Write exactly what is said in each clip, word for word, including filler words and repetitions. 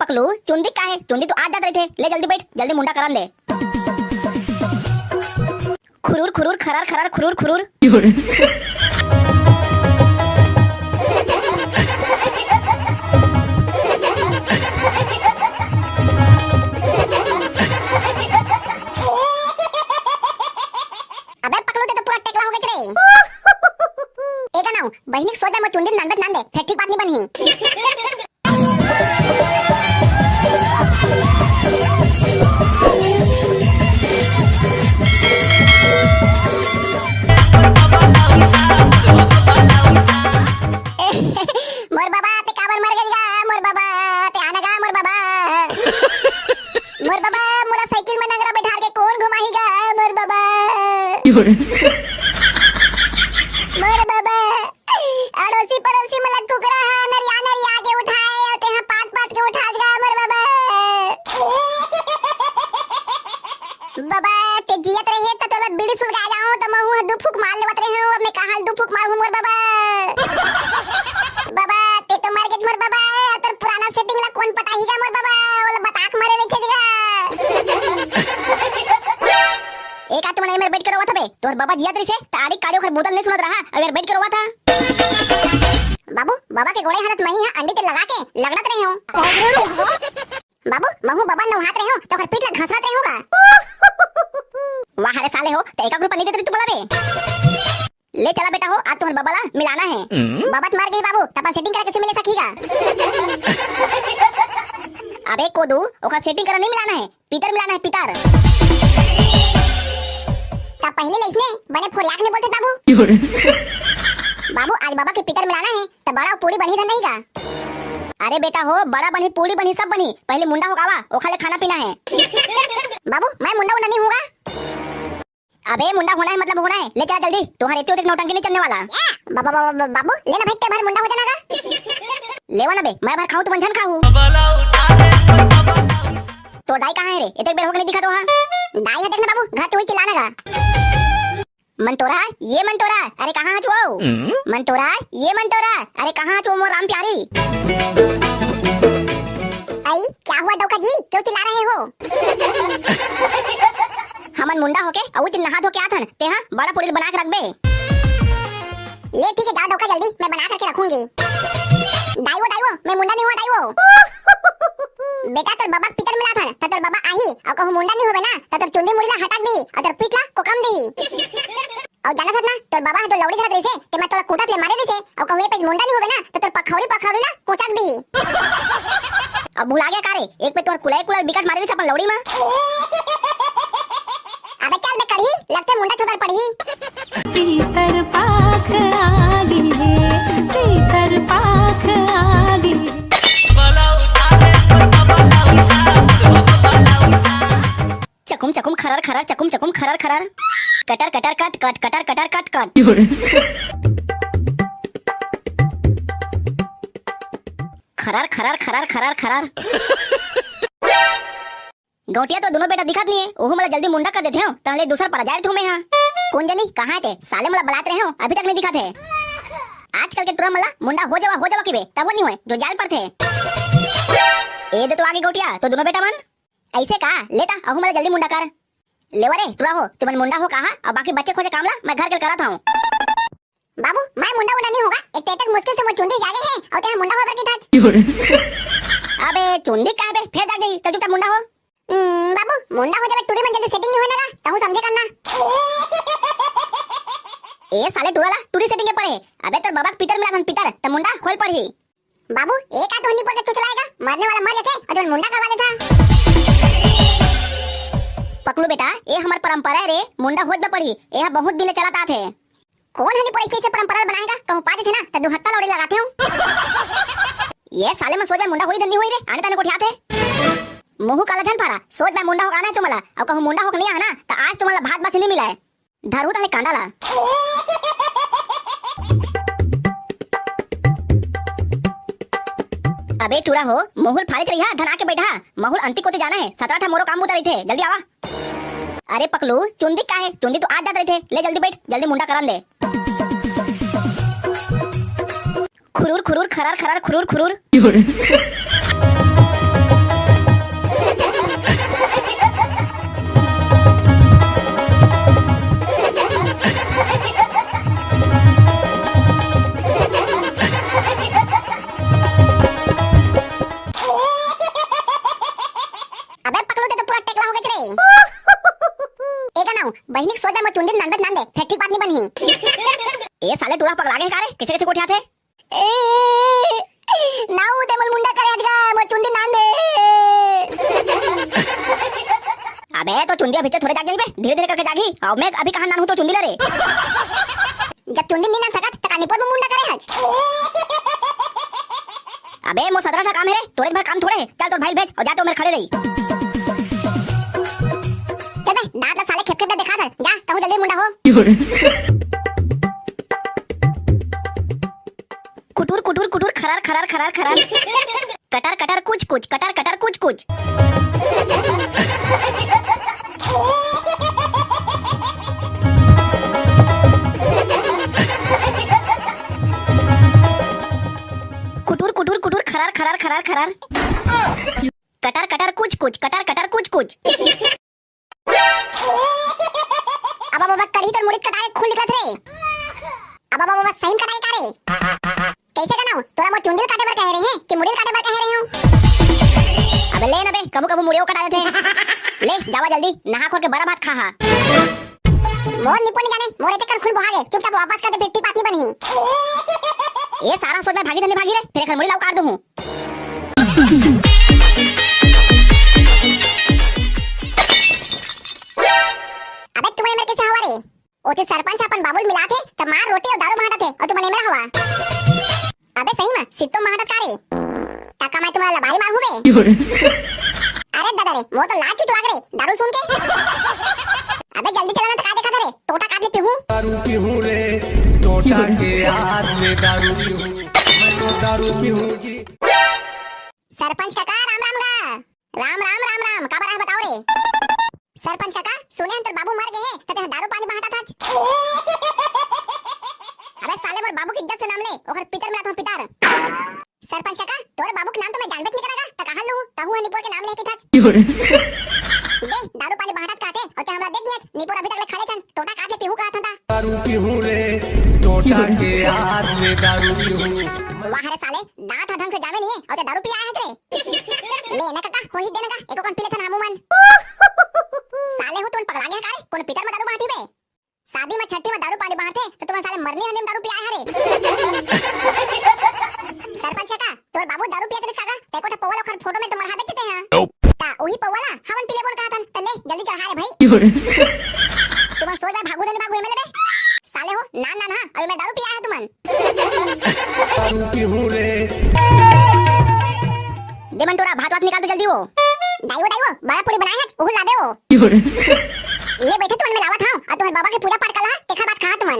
पकलू, चुंदी का हे? चुंदी तो आज जात रहिथे। ले जल्दी बैठ, जल्दी मुंडा करन दे। खुरूर खुरूर खरार खरार खुरूर खुरूर। अबे पकलू, ते तो पूरा टेकला हो गए रे। एगा नाऊ, बहिनी के सोच में चुंदी नांदत नांदे, फिर ठीक बात नहीं बनी। मोर बाबा, ते काबर मर गई गा? मोर बाबा, ते आना गा, मोर बाबा। मोर बाबा, मोला साइकिल में नंगरा बैठार के कौन घुमाही गा? मोर बाबा। मोर बाबा। अड़ोसी पड़ोसी मन ला कुकरा ह नरिया नरिया के उठाए, अउ तेहा पात पात के उठात गा मोर बाबा। बाबा, ते जियत रहे त तोर बर बीड़ी सुलगा जाऊं, त महू ह दू फूक मार लेवत रहे हूं, अब मैं कहां दू फूक मारहूं मोर बाबा। बाबा, ते तो मर गेस मोर बाबा, तोर पुराना सेटिंग ला कौन पटाही गा मोर बाबा, ओला बता के मरे रहिथे गा। ए का तुमन एमेर बैठ के रोवत हबे? तोर बाबा जियत रहिसे, त आड़ी काड़ी ओखर बोतल नहीं सुनत रहा, अब एमेर बैठ के रोवत हा। बाबू, बाबा के गोड़े हाथ मही हा अंडी ते लगा के लगड़त रहे हो। बाबू, महू बाबा नौहात रहे हो, तो ओखर पीठ ला घसरत रहे होगा। वाह रे साले हो, त एका ग्रुप नहीं देते तुमला बे। ले चला बेटा हो, आज तुम्हारे बाबा ला मिलाना है। बाबा तुम्हारे गए बाबू, त अपन सेटिंग करा कैसे मिले सकीगा? अबे कोदू, ओखर सेटिंग करा नहीं मिलाना है, पितर मिलाना है, पितर। त पहले लइसने बने फोरियाक ने बोलते बाबू। बाबू, आज बाबा के पितर मिलाना है, त बड़ा पूड़ी बनी धन नहीं गा। अरे बेटा हो, बड़ा बनी, पूड़ी बनी, सब बनी, पहले मुंडा होगावा, ओखा ले खाना पीना है। बाबू, मैं मुंडा उंडा नहीं हूँगा। अबे मुंडा होना है मतलब होना है, ले चला जल्दी, तुम्हारे इतने नौटंकी नहीं चलने वाला। बाबा, बाबा, बाबा, बाबू, ले ना भाई, ते भर मुंडा हो जाना गा। लेवा ना बे, मैं भर खाऊं, तुमन झन खाहू। तो दाई कहाँ है रे? इतने बेर होके नहीं दिखा तो हाँ। दाई है, देख ना बाबू, घर चुई चिल्लाना गा। मंटोरा, ये मंटोरा, अरे कहाँ हच वो? मंटोरा, ये मंटोरा, अरे कहाँ हच वो मोर राम प्यारी? आई, क्या हुआ डौका जी, क्यों चिल्ला रहे हो? हमन मुंडा होके अउ दिन नहा धो के आथन, तेहा बड़ा पुड़िल बना के रखबे। ले ठीक है, जाओ डौका जल्दी, मैं बना करके रखूंगी। दाई वो, दाई वो, मैं मुंडा नहीं हुआ दाई वो। बेटा तोर बाबा के पितर मिलाथन, त तोर बाबा आही, अउ कहूँ मुंडा नहीं होबे ना, त तोर चुंदी मुड़ी ला हटा के दिही, अउ तोर पीठ ला कोकम दिही। अउ जानत हस ना, तोर बाबा ह तो लौड़ी धरत रहिसे, ते मैं तोला कूटत ले मारे रहिसे, अउ कहूँ ए पे मुंडा नहीं होबे ना, त तोर पखौड़ी पखौड़ी ला कोचक दिही। अब भुला गया का रे, एक पे तोर कुलाई कुलाई बिकट मारे रहिसे अपन लौड़ी मा। अबे चल बे कड़ही, लगथे मुंडा छोबर पड़ही। पीतर पाख आ गे हे, पीतर पाख आ गे हे। चकुम चकुम खरर खरर, चकुम चकुम खरर खरर। कटर कटर कट कट, कटर कटर कट कट। खरर खरर खरर खरर खरर। गौटिया तो दोनों बेटा दिखत नहीं है, ओहू मोला जल्दी मुंडा कर देथे हो, तहले दूसर पर जाए थे मैं हाँ। कौन जानी कहाँ थे, साले मोला बलात रहे हो, अभी तक नहीं दिखत है। आजकल के टुरा मला मुंडा हो जावा, हो जावा किबे, तब वो नहीं होए, जो जाल पर थे। ए दे तो आगे गौटिया, तो दोनों बेटा मन। ऐसे का? लेता, अहू मला जल्दी मुंडा कर। लेवा रे, टुरा हो, तुमन मुंडा हो कहा, अब बाकी बच्चे खोजे काम ला, मैं घर के करत हूँ। बाबू, मैं मुंडा उंडा नहीं होगा, एक तो इतक मुश्किल से मोर चुंदी जागे है, और तेरा मुंडा होकर की था। अबे, चुंदी का है बे, फिर जाग गई, तो चुपचाप मुंडा हो। हम्म, बाबू, मुंडा हो जावे, टूरी मन जल्दी सेटिंग नहीं होने लगा, तहू समझे करना। ए साले टुरा ला, टूरी सेटिंग के परे। अबे, तोर बाबा के पितर मिला थन पितर, त मुंडा खोल पड़ही। बाबू, ए का तोहनी पर के चुचलाएगा? मरने वाला मर जाथे, और जो मुंडा करवा देथा। पकलू बेटा, ए हमर परंपरा है रे, मुंडा होत बा पड़ही, ए ह बहुत दिन ले चलत आत हे। कौन हनी पर इसके परंपरा बनाएगा? कहूँ पा देथे ना, त दू हत्ता लौड़ी लगाथे हूँ। ये साले में सोच में मुंडा होई धंधी होई रे, आने ताने गोठियाथे। मुहू काला झन पारा, सोच में मुंडा होक आना है तुम्हाला, और कहूँ मुंडा होक नहीं आना, त आज तुम्हाला भात बस नहीं मिला है। धरू ताले कांदा ला। अबे टूरा हो, महुल फारिच रहिहा, धन आके बैठा। महुल अंती कोती जाना है, सतरा ठा मोरो काम बुता रहिथे, जल्दी आवा। अरे पकलू, चुंदी का है? चुंदी तो आज जात रहिथे, ले जल्दी बैठ, जल्दी मुंडा करन दे। खुरूर खुरूर खरार खरार खुरूर खुरूर। बहिनी के सोच में मोर चुंदी नानबे त नान दे, फेर ठीक बात नहीं बनही। ए साले टूरा पगला गे हे का रे? कइसे कइसे गोठियाथे? ए, नाऊ ते मोर मुंडा करे हस गा, मोर चुंदी नान दे। अबे तोर चुंदी अभी तो थोड़े जाग जाही बे, धीरे धीरे करके जागही। अउ मैं अभी कहाँ नानहूँ तोर चुंदी ला रे? जब चुंदी नहीं नान सकत त का निपोर में मुंडा करे हस? अबे मोर सतरा ठा काम हे रे, तोरे भर काम थोड़े हे। चल तोर भाई ल भेज अउ जा तो मेर खड़े रही। चल बे, दांत ला साले खेप खेप ले देखा था, जा कहूँ जल्दी मुंडा हो। कुटुर कुटुर कुटुर, खरार खरार खरार खरार। Cutter cutter Cooch Cooch, cutter cutter Cooch Cooch. कुटुर कुटुर कुटुर, खरार खरार खरार खरार। Cutter cutter Cooch Cooch, cutter cutter Cooch Cooch. अबा बाबा, कल ही तोर मुड़ी कटा के खून निकलत रे। अबा बाबा, सही में कटाई का रे? कइसे कटाहूँ? तोला मोर चुंदी ल काटे बर कहे रहे हँव कि मुड़ी ल काटे बर कहे रहे हँव? अबे ले ना बे, कभू कभू मुड़ियो कटा देथे। ले, जावा जल्दी, नहा खोर के बरा भात खा हा। मोर निपो नहीं जाने, मोर एते कन खून बोहा गे, चुपचाप वापस कर दे, फेर ठीक बात नहीं बनही। ए सारा सोच में भागी धनी भागी रे, फेर एकर मुड़ी ला उखाड़ दूँ। अबे तुमन एमेर कइसे हवा रे? ओती सरपंच अपन बाबू ल मिलात हे, त मार रोटी अउ दारू बांटत हे, अउ तुमन एमेर हवा। अबे सही में, सित्तो बांटत का रे? त का मैं तुमन ला लबारी मारहूँ बे? अरे दादा रे, मोर तो लाज चुचुआ गे रे, दारू सुन के। अबे जल्दी चला ना, त का देखत हे रे, टोटा काट ले पीहूँ। दारू पीहूँ रे, टोटा के हाथ में दारू पीहूँ, मैं तो दारू पीहूँ जी। सरपंच काका, राम राम गा। राम राम राम राम, काबर आए बताओ रे? सरपंच काका, सुने हन तोर बाबू मर गे हे, त तेहा दारू पानी बांटत हच। अबे साले, मोर बाबू के इज्जत से नाम ले, ओकर पितर मिलात हँव पितर। सरपंच काका, तोर बाबू के नाम तो मैं जानबे नहीं करा गा, त कहाँ लूँ, तहूँ ह निपोर के नाम लेके थच। दे, दारू पानी बांटत काथे, अउ ते हमला दे दियत, निपोर अभी तक ले खड़े छन, टोटा काट ले पीहूँ कहत हन ता। दारू पीहूँ रे, टोटा के हाथ में दारू पीहूँ। वाह रे साले, दांत ह ढंग से जामे नहीं हे, अउ ते दारू पी आए हच रे। ले ना काका, होही दे ना का, एको कन पी लेथन हमू मन। साले हो, तुमन पगला गे हा का रे? कोनो पितर म दारू बांटही बे? शादी म छट्ठी म दारू पानी बांटथे, त तुमन साले मरनी हंडी म दारू पियाए हा रे। सरपंच काका, तोर बाबू दारू पियत रिहिस का गा? ते एको ठा पौवा ल ओखर फोटो में तो मढ़ा बेचे ते हा। ता उही पौवा ला हमन पी लेबो कहत हन, त ले जल्दी चढ़ा रे भाई। तुमन सोच भागू धनी भागू एमे ले बे। साले हो, नान नान हा, अभी मैं दारू पियाए हा तुमन। दारू पीहूँ रे। दे मन टूरा, भात वात निकाल तो जल्दी वो। दाई वो, दाई वो, बड़ा पूड़ी बनाए हच, उहू लाबे वो। ले बइठे तुमन, मैं लावत हँव, अउ तुमन बाबा के पूजा पाठ कर ला, तेखर बाद खा तुमन।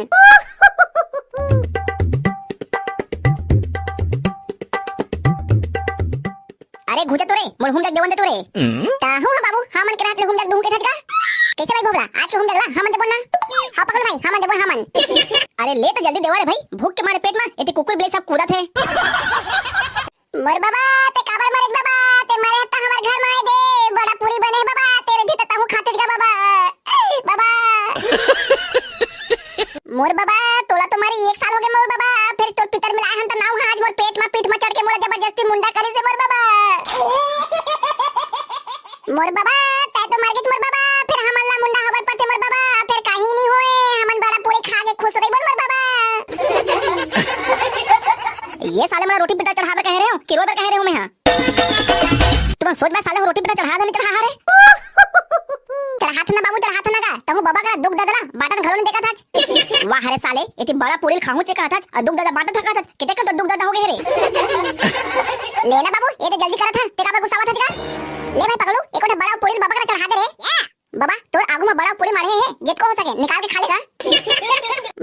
अरे घुचा तो रे, मोर हुम जग देवन दे तो रे। हम्म? ताहू ह बाबू, हमन के रहत ले हुम जग दुहू के धजगा। कइसे भाई भोभला, आज के हुम जग ला हमन देबो ना? हाँ पकड़ भाई, हमन देबो हमन। अरे ले तो जल्दी देवा रे भाई, भूख के मारे पेट में एती कुकुर बिलाई सब कूदत हे। मोर बाबा, ते काबर मरेस बाबा? ते मरे त हमर घर में आए दे, बड़ा पूरी बने बाबा, तेरे धी त तहूँ खाते गा बाबा। बाबा। मोर बाबा, तोला तो मरे एक साल हो गे मोर बाबा, फेर तोर पितर मिलाए हन त नाऊ ह आज मोर पेट म पीठ म चढ़ के मोला जबरदस्ती मुंडा करिस हे मोर बाबा। मोर बाबा, तै तो मर गेस मोर बाबा, फेर हमन ला मुंडा होबर पड़थे मोर बाबा, फेर काही नी होए, हमन बड़ा पूरी खा के खुश रही बोल मोर बाबा। ये साले मोला रोटी पिट्टा चढ़ाबे कहे रहे हो, कि रोबे कहे रहे हो मैं हा? तुमन सोच बे साले हो रोटी पिट्टा चढ़ा दे, नहीं चढ़ा रे? चढ़ात ना बाबू, चढ़ात ना का? तहूँ बाबा करा दुख दर्द ला बाटन घलो नहीं देखत हच। वाह रे साले, एती बड़ा पूरी खाहूँ चे कहत हच, अउ दुख दर्द बाटत हच, किते का तो दुख दर्द हो गे रे। ले ना बाबू, ये तो जल्दी करत हन, ते काबर गुस्सावत हच का? ले भाई पगलू, एको ठा बड़ा पूरी बाबा करा चढ़ा दे रे। बाबा, तोर आगू में बड़ा पूरी मारे हे, जितको हो सके निकाल के खा लेगा।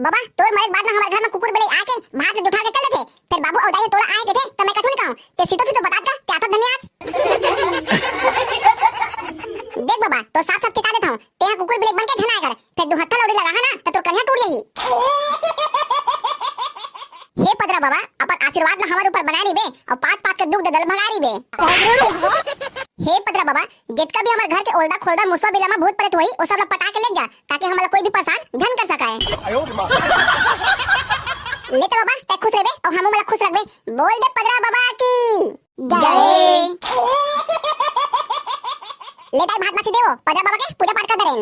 बाबा, तोर मरे के बाद ना हमर घर में कुकुर बिलाई आके भात ले उठा के चल देथे, फेर बाबू अउ दाई तोला आए देथे, त मैं कछु नहीं कहूँ, ते सीधो सीधो बता का, ते आता धनिया आज। देख बाबा, तो साफ साफ चिता देता हूँ, ते यहाँ कुकुर बिलाई बन के झन आए कर, फेर दो हत्था लौड़ी लगा है ना, तो तोर कनिया टूट जाही। हे पदरा बाबा, अपन आशीर्वाद ला हमर ऊपर बनाए रहिबे, अउ पात पात के दुख दर्द ल भगाए रहिबे। हे पदरा बाबा, जितका भी हमर घर के ओलदा खोलदा मुसवा बिलामा भूत प्रेत होही, ओ सब ला पटा के लेग जा, ताकि हमला कोई भी परेशान झन कर सकाय। ले तो बाबा, तै खुश रहिबे अउ हमू मन ला खुश रखबे। बोल दे पदरा बाबा की जय। ले दाई भात माछी देवो, पदरा बाबा के पूजा पाठ कर दे रहे।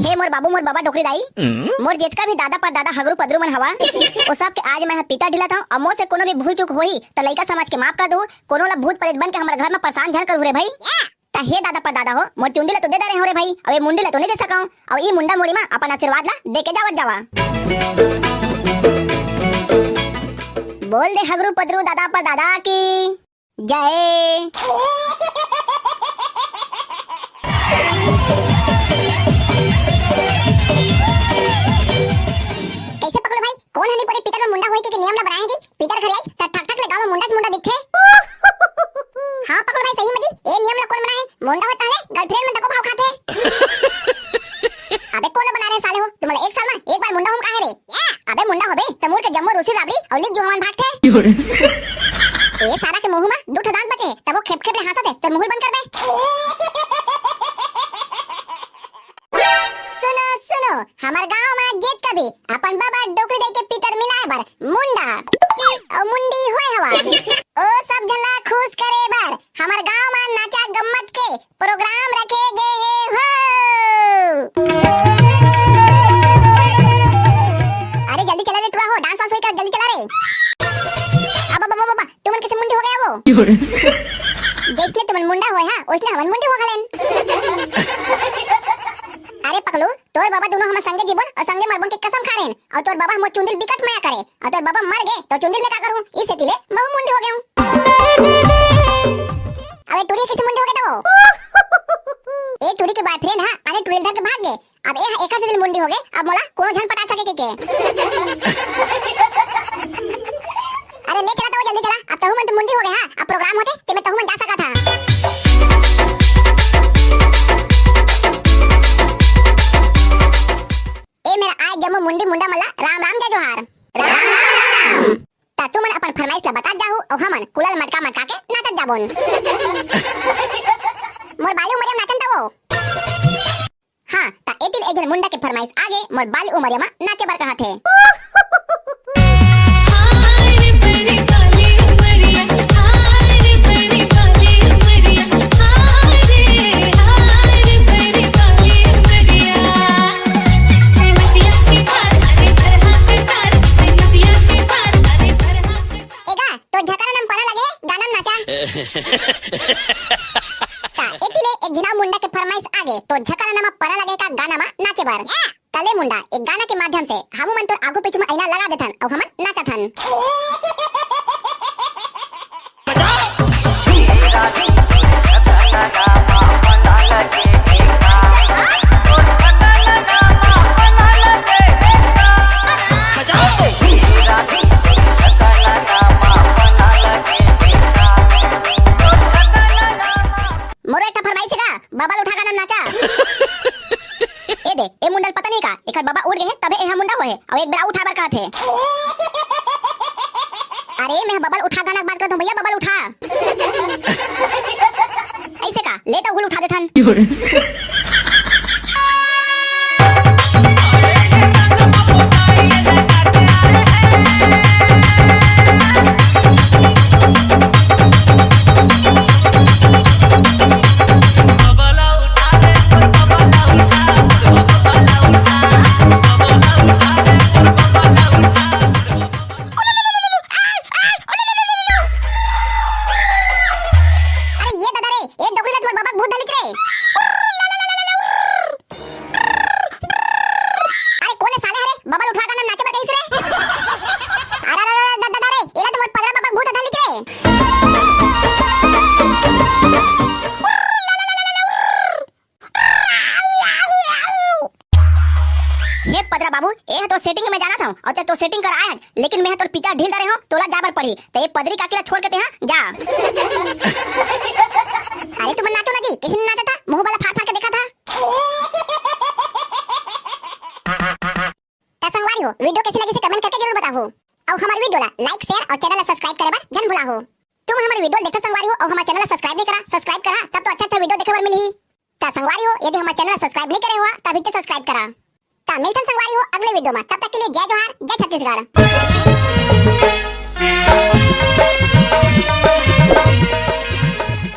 हे मोर बाबू, मोर बाबा डोकरी दाई, मोर जेतका भी दादा परदादा हगरू पदरू मन हवा, ओ सब के आज मैं ह पितर ढिलत हंव। अउ मोर से कोनो भी भूल चूक होही त लइका समझ के माफ कर दू। कोनो ला भूत प्रेत बन के हमर घर म परेशान झन करू रे भाई। त हे दादा परदादा हो, मोर चुंदी ला तो दे दे रहे हो रे भाई, अउ ये मुंडी ला तो नहीं दे सकंव। अउ ई मुंडा मुड़ी म अपन आशीर्वाद ला दे के जावत जावा। बोल दे हगरू पदरू दादा परदादा की जय। कैसे पकड़ो भाई, कौन हनी पूरे पितर में मुंडा होए के, के नियम ला बनाए जी? पितर घर आई त ठक ठक ले गाँव में मुंडा से मुंडा दिखे। हाँ पकड़ो भाई, सही में जी, ए नियम ला कौन बनाए? मुंडा होता है, गर्लफ्रेंड में डको भाव खाते। अबे कौन बना रहे साले हो, तुम्हारा एक साल में एक बार मुंडा होम काहे रे? अबे मुंडा होबे त मुड़ के जम्मो रूसी राबड़ी अउ लिख जो हवन भागथे। ए सारा के मुंह म दू ठो दांत बचे हे, तब वो खेप खेप ले हांसत हे, तोर मुंह ल बंद कर बे। सुनो सुनो, हमर गांव म जेतका भी अपन बबा डोकरी दाई के पितर मिलाए बर मुंडा अउ मुंडी होए हवा, ओ सब झन ला खुश करे बर हमर गांव म नाचा गम्मत के प्रोग्राम रखे गे हे हो। अरे जल्दी चला रे टुरा हो, डांस वांस होई का, जल्दी चला रे। अब बाबा बाबा, तुमन कैसे मुंडी हो गया वो? जैसने तुमन मुंडा होए हा, वैसने हमन मुंडी हो घलेन। अरे पकलू, तोर बाबा दोनों हमर संगे जीवन अउ संगे मरबन के कसम खा रहेन, अउ तोर बाबा हमर चुंदिल बिकट मया करे, अउ तोर बाबा मर गे त चुंदिल में का करहूं, इसे तिले महू मुंडी हो गया हूं। अबे टुरी कैसे मुंडी हो गए तो? ए टुरी के बॉयफ्रेंड हा, अरे टुरी धर के भाग गए। अब ए हा एकर से दिल मुंडी हो गए, अब मोला कोनो झन पटा सके के, के? अरे ले चला तो जल्दी चला, अब तहू मन तो मुंडी हो गए हा, अब प्रोग्राम होते ते में तहू मन जा सका था। ए मेरा आए जम्मो मुंडी मुंडा मन ला राम राम जय जोहार। राम राम। त तुमन अपन फरमाइश ला बतात जाहू अउ हमन कुलल मटका मटका के नाचत जाबोन। मोर बाली उमरिया म नाचन त वो। हाँ, त एतिल एक झन मुंडा के फरमाइश आगे, मोर बाली उमरिया म नाचे बर कहत हे। एगा, तो झकारा नम पना लगे, गाना म नाचा। ता, एतिले एक झिना मुंडा के फरमाइश आगे, तो झकारा नम पना लगे का गाना म नाचे बर। तले मुंडा, एक गाना के माध्यम से, हमू मन तोर आगू पीछू म ऐना लगा देथन, अउ हमन नाचत हन। मोरो एक ठा फरमाइश हे गा, बबल उठा गाना नाचा। ए दे, ए मुंडा ल पता नहीं का, एकर बबा उठ गए हे, तभे एहा मुंडा होए हे, अउ एक बेरा उठा बर कहत हे। अरे, मैं बबल उठा गाना के बात करत हूँ भैया, बबल उठा। ऐसे का, ले तो हुल उठा देथन। अरे ये दादा रे, ये डोकरी ला तुम्हार बाबा के भूत धलिक रे। अरे कोन हे साले हरे, बबल उठा गाना नाचे बर कहिस रे। अरे, अरे, अरे, दा-, दादा रे, एला तो मोर पदरा बाबा के भूत धलिक रे। हे पदरा बाबू, ए ह तो सेटिंग में जानत हूँ, अउ ते तो सेटिंग कर आए हस, लेकिन मैं ह तोर पिता ढील दरे हूँ, तोला जाबर पड़ी, ते ये पदरी काकी ला छोड़ के ते हा जा। अरे तुमन नाचो ना जी, किसी ने नाचा था, मुंह वाला फाड़ फाड़ के देखा था। त संगवारी हो, वीडियो कैसे लगी से कमेंट करके जरूर बताओ। अउ हमारे वीडियो ला लाइक, शेयर अउ चैनल ला सब्सक्राइब करे बर झन भुला हो। तुम हमारे वीडियो देखा संगवारी हो अउ हमारे चैनल ला सब्सक्राइब नहीं करा, सब्सक्राइब करा, तब तो अच्छा अच्छा वीडियो देखे बर मिलही। त संगवारी हो, यदि हमारे चैनल ला सब्सक्राइब नहीं करे हो, त अभी से सब्सक्राइब करा। त मिलथन संगवारी हो अगले वीडियो में, तब तक के लिए जय जोहार, जय छत्तीसगढ़।